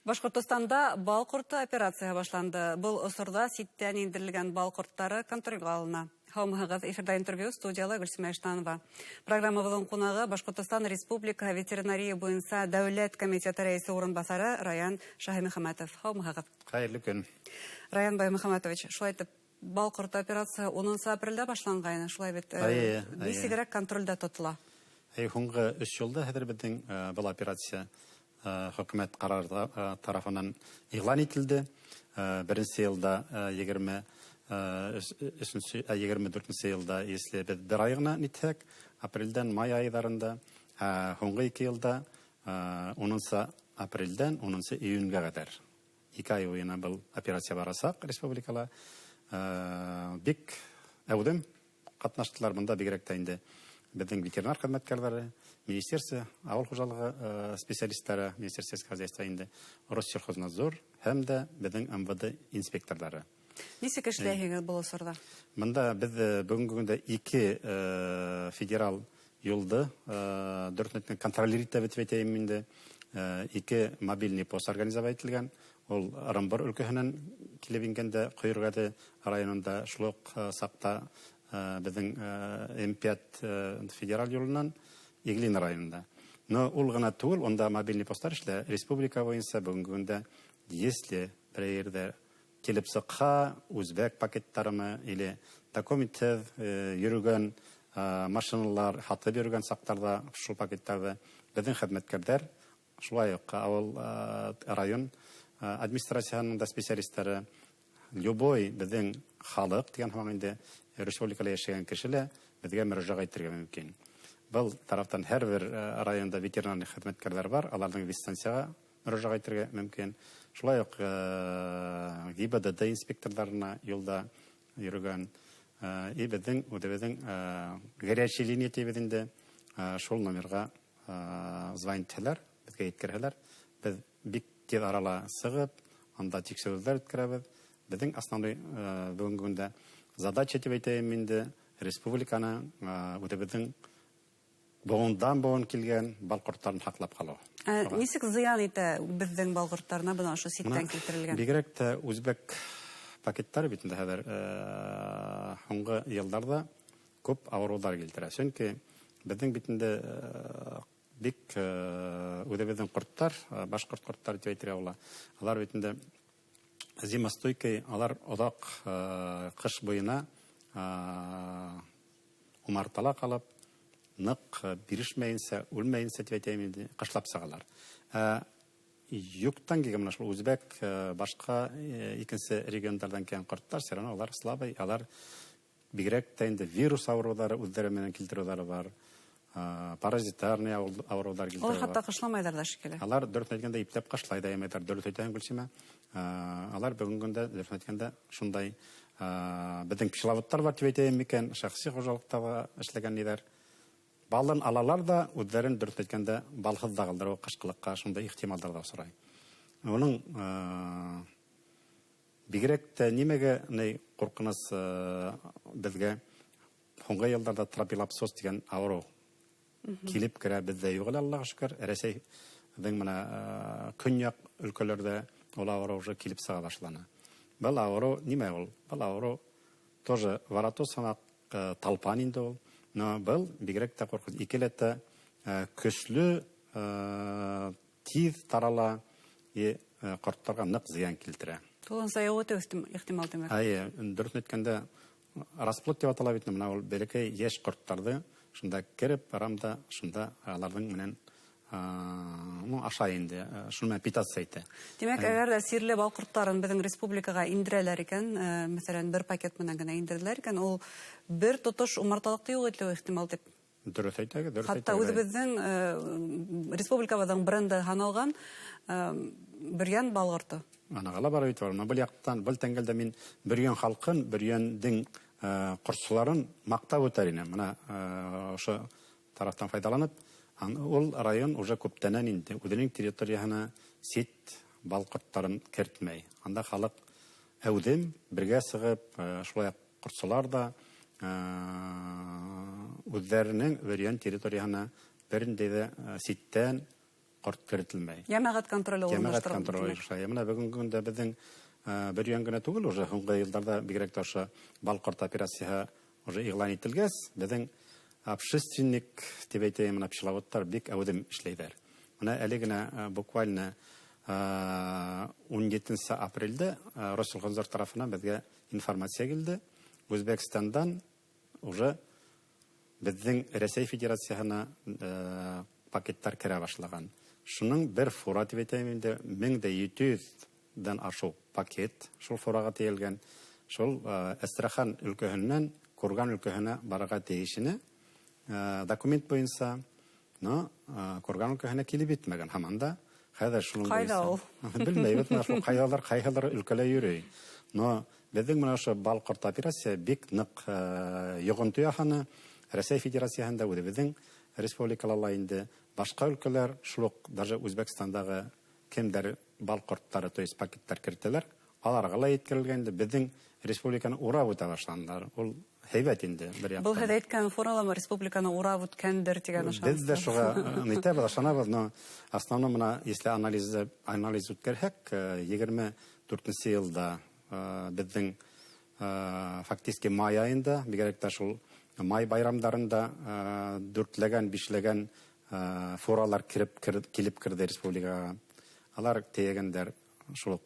Башҡортостанда бал ҡорто операцияһы башланды. Был осорҙа ситтән индерелгән бал ҡорттары контролгә алына. Һаумыһығыҙ, эфирҙа интервью, студияла Гөлсимә Иштанова. Программабыҙҙың ҡунағы Башҡортостан Республикаһы ветеринария буйынса дәүләт комитеты рәйесе урынбаҫары Раян Шаһимөхәмәтов. Һаумыһығыҙ. Хәйерле көн. Раян Баймөхәмәтович, шулай итеп, бал ҡорто операцияһы 10 апрелдә башланғайны, шулай бит? Эйе. Нисегерәк контролдә тотола? Эйе, һуңғы 3 йылда хәҙер беҙҙең был операция хөкүмәт ҡарары тарафынан иғлан ителде. Беренсе йылда 23-нсе, 24-нсе йылда, если беҙ бер ай ғына нитһәк, апрелдән май айҙарында, һуңғы 2 йылда 10 апрелдән 10 июнгә ҡәҙәр 2 ай буйына был операция барасаҡ республикала. Бик әүҙем ҡатнаштылар бында, бигерәк тә инде беҙҙең ветеринар хеҙмәткәрҙәре, министерство, ауыл хужалығы специалисттары, министерство сельского хозяйства инде, Россельхознадзор һәм дә беҙҙең МВД инспекторҙары. Нисек эшләйһегеҙ был осорҙа? Бында беҙ бөгөнгө көндә 2 федерал юлды дөрөҫөн әйткәндә контроль итәбеҙ тип әйтәйем инде. 2 мобильный пост организовать ителгән. Ул Ырымбур өлкәһенән килеп ингәндә Ҡойорғәҙе районында шул уҡ саҡта беҙҙең М5 федераль юлынан Иглин районында. Но ул ғына түгел, унда мобильный посттар эшләй. Республика буйынса бөгөнгө көндә, если бер ерҙә килеп сыҡһа, үзбәк пакеттарымы или документһыҙ йөрөгән машиналар һатып йөрөгән саҡтарҙа шул пакеттарҙы беҙҙең хеҙмәткәрҙәр, шулай уҡ ауыл район администрацияһының да специалисттары, любой беҙҙең халыҡ тигән һымаҡ инде республикала йәшәгән кеше лә беҙгә мөрәжәғәт итергә мөмкин. Был тарафтан һәр бер районда ветеринар хеҙмәткәрҙәр бар, аларҙың дистанцияға мөрәжәғәт итергә мөмкин. Шулай уҡ ГИБДД инспекторҙарына юлда йөрөгән, и беҙҙең үҙебеҙҙең горячий линия тибеҙ инде, шул номерға звонить итһәләр, беҙгә еткерһәләр, беҙ бик тиҙ арала сығып, анда тикшереүҙәр үткәрәбеҙ. Беҙҙең основной бөгөнгө көндә задача тип әйтәйем инде, республиканы үҙебеҙҙең быуындан быуын килгән бал ҡорттарын һаҡлап ҡалыу. Нисек зыян итә беҙҙең бал ҡорттарына бына ошо ситтән килтерелгән? Бигерәк тә үзбәк пакеттары бит инде хәҙер һуңғы йылдарҙа күп ауырыуҙар килтерә. Сөнки беҙҙең бит инде бик үҙебеҙҙең ҡорттар, башҡорт ҡорттары тип әйтергә була. Алар бит инде зимостойкий, алар оҙаҡ ҡыш буйына умартала ҡалып, ныҡ бирешмәйенсә, үлмәйенсә тип әйтәйем инде, ҡышлап сығалар. Юҡтан килгән менә шул үзбәк, башҡа икенсе региондарҙан килгән ҡорттар, все равно алар слабый, алар бигерәк тә инде вирус ауырыуҙары үҙҙәре менән килтереүҙәре бар, паразитарный ауырыуҙар килтереү Алар хатта бар. ҡышламайҙар ҙа шикелле. Алар дөрөҫ әйткәндә ипләп ҡышлай да ямайҙар, дөрөҫ әйтәһең, Гөлсимә. Алар бөгөнгө көндә дөрөҫ әйткәндә шундай, беҙҙең пчеловодтар бар тип әйтәйем микән, шәхси хужалыҡта эшләгән ниҙәр. Балын алалар да, үҙҙәрен дөрөҫ әйткәндә балһыҙ ҙа ҡалдырыу ҡышҡылыҡҡа шундай ихтималдар ҙа осрай. Уның бигерәк тә нимәгә ни ҡурҡыныс, беҙгә һуңғы йылдарҙа тропилапсоз тигән ауырыу килеп керә, беҙҙә юҡ әле, Аллаға шөкөр. Рәсәйҙең бына көньяҡ өлкәләрҙә ул ауырыу уже килеп сыға башланы. Был ауырыу нимә ул? Был ауырыу тоже варатоз һымаҡ, талпан инде ул. Но был бигерәк тә ҡурҡыныс. Икеләтә көслө, тиҙ тарала и ҡорттарға ныҡ зыян килтерә. Тулынса юҡ итеү ихтимал тимәк. Эйе, дөрөҫөн әйткәндә, расплод тип атала бит инде, бына ул бәләкәй йәш ҡорттарҙы шунда кереп барам да, шунда аларҙың менән, ашай инде, шуны менән питаться итә. Тимәк, әгәр ҙә сирле бал ҡорттарын беҙҙең республикаға индерәләр икән, мәҫәлән, бер пакет менән генә индерәләр икән, ул бер тотош умарталыҡты юҡ итеү ихтимал тип. Дөрөҫ әйтәгеҙ, дөрөҫ Хатта әйтәгеҙ. үҙебеҙҙең республикабыҙҙың бренды һаналған, Бөрйән бал ҡорто. Анаға ла барып итә. Был яҡтан, был тәңгәлдә мин Бөрйән халҡын, Бөрйәндең ҡортсоларын маҡтап үтәр инем. Бына ошо тарафтан файҙаланып, ул район уже күптәнән инде үҙенең территорияһына сит бал ҡорттарын кертмәй. Анда халыҡ әүҙем бергә сығып, шулай уҡ ҡортсолар ҙа, үҙҙәренең Бөрйән территорияһына бер ниндәй ҙә ситтән ҡорт керетелмәй. Йәмәғәт контроле урынлаштырылды. Йәмәғәт контроле урынлаштырылды. Бына бөгөнгө көндә беҙҙең бер йөн генә түгел, уже һуңғы йылдарҙа бигерәк тә ошо бал ҡорт операцияһы уже иғлан ителгәс, беҙҙең общественник тип әйтәйем, бына пчеловодтар бик әүҙем эшләйҙәр. Бына әле генә буквально 17 апрелдә Россельхознадзор тарафынан беҙгә информация килде. Үзбәкстандан уже беҙҙең Рәсәй Федерацияһына пакеттар керә башлаған. Шуның бер фура тип әйтәйем инде, 1700-дән ашыу пакет шул фураға тейелгән. Шул Әстрәхан өлкәһеннән Курган өлкәһенә барырға тейешене документ буйынса, но Курган өлкәһенә килеп етмәгән һаман да. Хәҙер шуның Ҡайҙа ул? Белмәйбеҙ, менә шул ҡайҙалар, ҡайһылар өлкәлә йөрөй. Но беҙҙең менә ошо бал ҡорт операция бик ныҡ йоғонто яһаны. Рәсәй Федерацияһында, үҙебеҙҙең республикала ла инде башҡа өлкәләр, шул уҡ даже Үзбәкстандағы кемдәр бал ҡорттары, то есть пакеттар кертәләр, аларға ла еткерелгән инде, беҙҙең республиканы урап үтә башланылар. Ул һәйбәт инде бер яҡтан. Был һеҙ әйткән форалама республиканы урап үткәндер тигән ышаныс. Беҙ дә шуға нитәбеҙ, ышанабыҙ, но основном мына, если анализ үткәрһәк, 24 йылда беҙҙең фактически май айында, бигерәк тә шул май байрамдарында дүртләгән, бишләгән фуралар килеп керҙе республикаға. Алар тейәгәндәр шул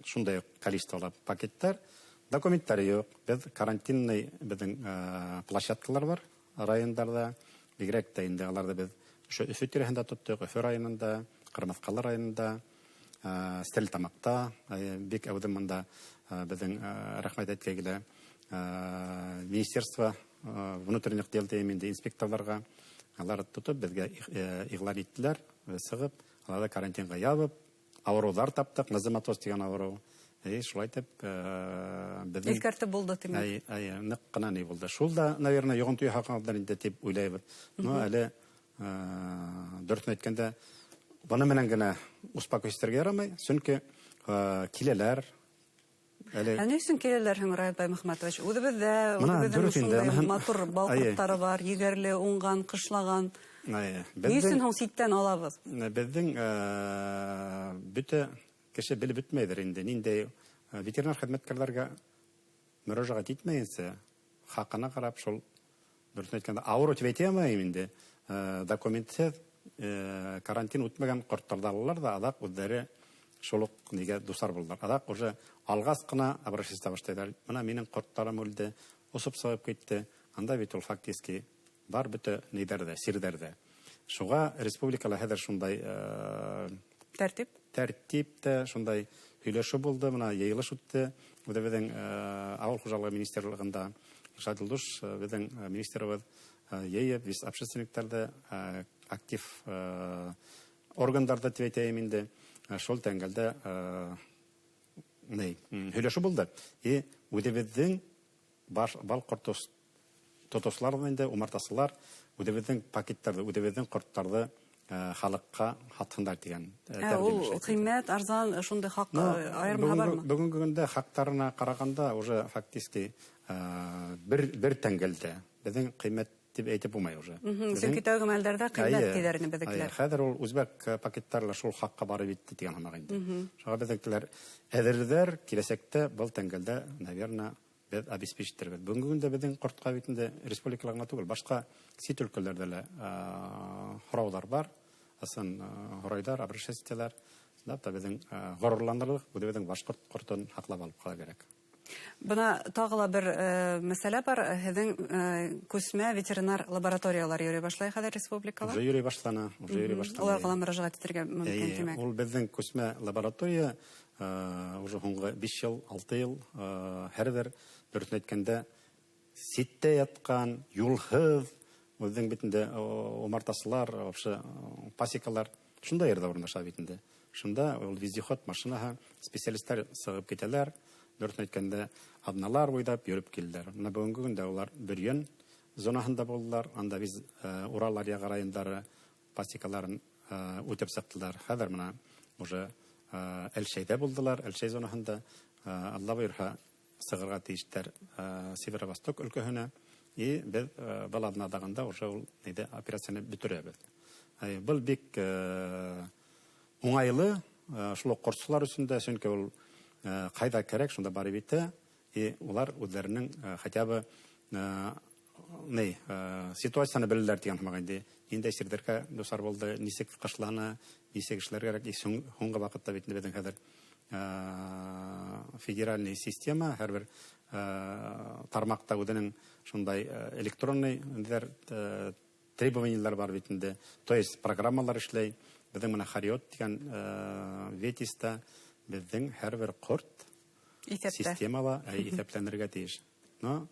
шундай количестволы пакеттар. Документтар юҡ. Беҙ карантинный беҙҙең площадкалар бар райондарҙа. Бигерәк тә инде аларҙы беҙ ошо Өфө тирәһендә тоттоҡ, Өфө районында, Ҡырмыҫҡалы районында, Стәрлетамаҡта. Бик әүҙем бында беҙҙең рәхмәт әйткә килә Министерство внутренних дел тием инде инспекторларға. Алар тотоп беҙгә иғлан иттеләр, сығып, аларҙы карантинға ябып, ауырыуҙар таптыҡ, нозематоз тигән ауырыу. Шулай итеп, беҙҙең Иҫкәртеп булды, тимәк. Ай, ныҡ ҡына ни булды. Шул да, наверное, йоғонто яһағандар инде тип уйлайбыҙ. Но әле, дөрөҫөн әйткәндә, быны менән генә успокоить итергә ярамай, сөнки киләләр. Әле Ә ни өсөн киләләр һуң, Раил Баймөхәмәтович? Үҙебеҙҙә, Мына үҙебеҙҙең дөрөҫ инде, шундай аныһын матур бал Ай. ҡорттары бар, егәрле, уңған, ҡышлаған. Ай, Ни өсөн һуң ситтән алабыҙ? Беҙҙең бөтә кеше белеп бөтмәйҙер инде. Ниндәй ветеринар хеҙмәткәрҙәргә мөрәжәғәт итмәйенсә, хаҡына ҡарап шул, дөрөҫөн әйткәндә, ауырыу тип әйтә алмайым инде. Документһеҙ, карантин үтмәгән ҡорттарҙы алалар ҙа, аҙаҡ үҙҙәре шул уҡ нигә дусар булдылар. Аҙаҡ уже алғас ҡына обращаться башлайҙар. Бына минең ҡорттарым үлде, осоп сығып китте. Анда бит ул фактически бар бөтә ниҙәрҙә, сирҙәрҙә. Шуға республикала хәҙер шундай Тәртип? тәртип тә, шундай һөйләшеү булды, бына йыйылыш үтте. Үҙебеҙҙең ауыл хужалығы министрлығында Илшат Юлдуш, беҙҙең министрыбыҙ йыйып, виз общественниктарҙы, актив органдарҙы тип әйтәйем инде. Шул тәңгәлдә һөйләшеү булды. И үҙебеҙҙең бал ҡорто тотоусылар ҙа инде, умартасылар үҙебеҙҙең пакеттарҙы, үҙебеҙҙең ҡорттарҙы халыҡҡа һатһындар тигән тәҡдим Ул эшләй. ҡиммәт, арзан, шундай хаҡ, айырма бармы? Бөгөнгө көндә хаҡтарына ҡарағанда уже фактически бер тәңгәлдә беҙҙең ҡиммәт тип әйтеп булмай уже. Сөнки тәүге мәлдәрҙә ҡиммәт тиҙәр ине беҙҙекеләр. Хәҙер ул үзбәк пакеттары ла шул хаҡҡа барып етте тигән һымаҡ инде. Шуға беҙҙекеләр әҙерҙәр, киләсәктә был тәңгәлдә, наверное, беҙ обеспечитербеҙ. Бөгөнгө көндә беҙҙең ҡортҡа бит инде республикала ғына түгел, башҡа сит өлкәләрҙә лә һорауҙар бар. Ысын һорайҙар, обращаться. Да, та беҙҙең ғорурланырлыҡ, үҙебеҙҙең башҡорт ҡортон һаҡлап алып ҡала кәрәк. Бына тағы ла бер мәсьәлә бар. Һеҙҙең күсмә ветеринар лабораториялар йөрөй башлай хәҙер республикала? Уже йөрөй башланы, уже йөрөй башланы. Уларға ла мөрәжәғәт итергә мөмкин, тимәк. Ул беҙҙең күсмә лаборатория уже һуңғы 5 йыл, 6 йыл һәр бер, дөрөҫөн әйткәндә, ситтә ятҡан, юлһыҙ, үҙҙең бит инде умартасылар, вообще пасекалар шундай ерҙә урынлаша бит инде. Шунда ул вездеход машинаһы, специалисттар сығып китәләр, дөрөҫөн әйткәндә, аҙналар буйлап йөрөп килделәр. Бына бөгөнгө көндә улар Бөрйән зонаһында булдылар, анда биз Урал аръяғы райондары пасекаларын үтеп сыҡтылар. Хәҙер бына уже Әлшәйҙә булдылар, Әлшәй зонаһында. Алла бойорһа, сығырға тейештәр Северо-Восток өлкәһенә. И беҙ был аҙнаҙағында уже ул нейҙе операцияны бөтөрәбеҙ. Был бик Уңайлы, шул уҡ ҡортсолар өсөн дә, сөнки ул ҡайҙа кәрәк, шунда барып етә, и улар үҙҙәренең хотя бы ни ситуацияны беләләр тигән һымаҡ инде. Ниндәй сирҙәргә дусар булды, нисек ҡышланы, нисек эшләргә кәрәк. И һуңғы ваҡытта бит инде беҙҙең хәҙер федеральный система, һәр бер тармаҡта үҙенең шундай электронный ниҙәр, требованиялар бар бит инде. То есть программалар эшләй. Беҙҙең менә Хариот тигән ветиста беҙҙең һәр бер ҡорт иҫәптә, системала иҫәпләнергә тейеш. Но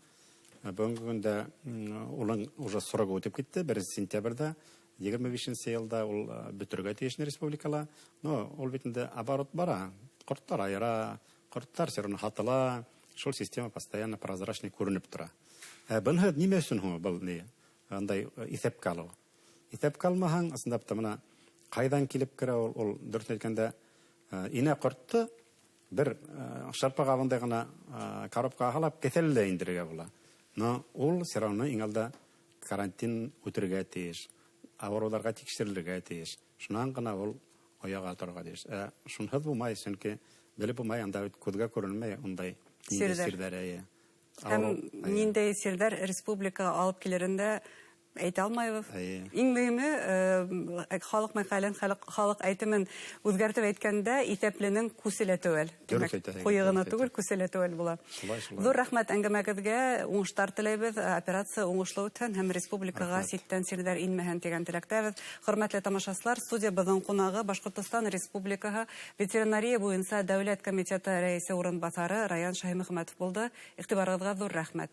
бөгөнгө көндә уның уже срогы үтеп китте, 1 сентябрҙә 25-нсе йылда ул бөтөргә тейеш республикала. Но ул бит инде оборот бара, ҡорттар айыра, ҡорттар все равно һатыла, шул система постоянно прозрачный күренеп тора. Ә быныһы нимә өсөн һуң был ни? Андай иҫәпкә алыу. Иҫәпкә алмаһаң, ысынлап та бына ҡайҙан килеп керә ул, ул дөрөҫөн әйткәндә, инә ҡортто бер шырпы ҡабындай ғына коробкаға һалып кеҫәлә лә индерергә була. Но ул все равно иң алда карантин үтергә тейеш, ауырыуҙарға тикшерелергә тейеш. Шунан ғына ул ояға торорға тейеш. Ә шунһыҙ булмай, сөнки белеп булмай, анда бит күҙгә күренмәй ундай ниндәй сирҙәр. Сирҙәр, эйе. Һәм Ауырыу, эйе. ниндәй сирҙәр республикаға алып килерен дә әйтә алмайбыҙ. Иң мөһиме, халыҡ мәҡәлен, халыҡ әйтемен үҙгәртеп әйткәндә, иҫәпленең күсе лә теүәл. Дөрөҫ Тимәк, әйтәһегеҙ, ҡуйы ғына дөрөҫ түгел, күсе лә теүәл була. Шулай, шулай. Ҙур рәхмәт әңгәмәгеҙгә, уңыштар теләйбеҙ. Операция уңышлы үтһен һәм республикаға Рәхмәт. Ситтән сирҙәр инмәһен тигән теләктәбеҙ. Хөрмәтле тамашасылар, студиябыҙҙың ҡунағы Башҡортостан Республикаһы ветеринария буйынса дәүләт комитеты рәйесе урынбаҫары Раян Шаһимөхәмәтов булды. Иғтибарығыҙға ҙур рәхмәт.